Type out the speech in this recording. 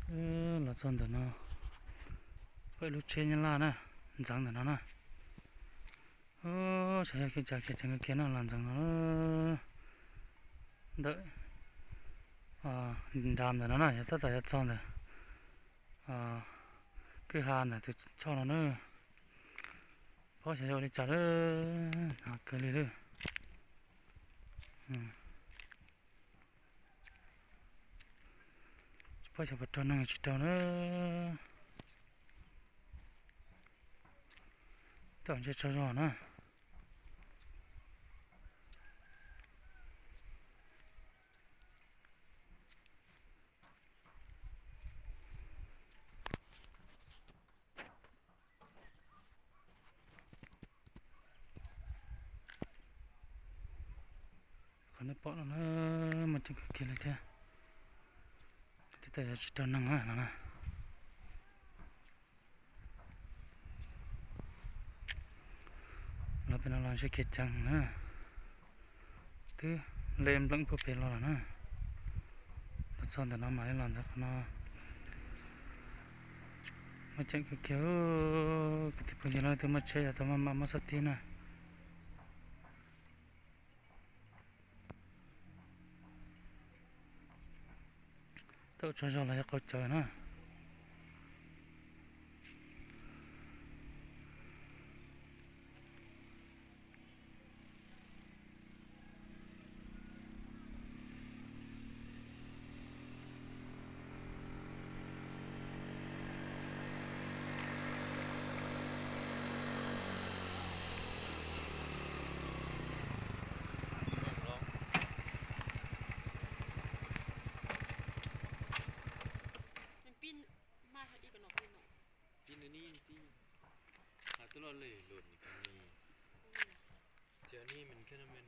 Los txog ntawm no, peb lub tsheb Nyab Laj na, ntxeev ntawm no na. Xyov yog kev cas khiav tsees kiag no los ntxeev no. Ntawm nram ntawm no na, yog tab tom yuav txog ntawm kwj ha ntawm tus choj no na. Paub xyov yog ua li cas lawm, hnyav kawg li lawm. Tsis paub xyov puas raug neeg tsis raug na. Tej zaum ntshe tsaug zog na. Qhov nej pom no na, muaj ceem kawg kiag li thiab. Tej zaum yuav tsis raug neeg na no na. Los pem no los ntshe khiav ceev na. Twb le npleem puag pem los lawm na. Los txog ntawm no mam li los ntawm qhov no. Muaj ceem kawg kiag, kwv tij phooj ywg, leej twg muaj tsheb yog tau maj mam muab xab tib na. Tej zaum tsaug zog los yog qaug cawv na. Pib nws ni, pib, ha tuaj loj lem lus ni, ces ni men khab no men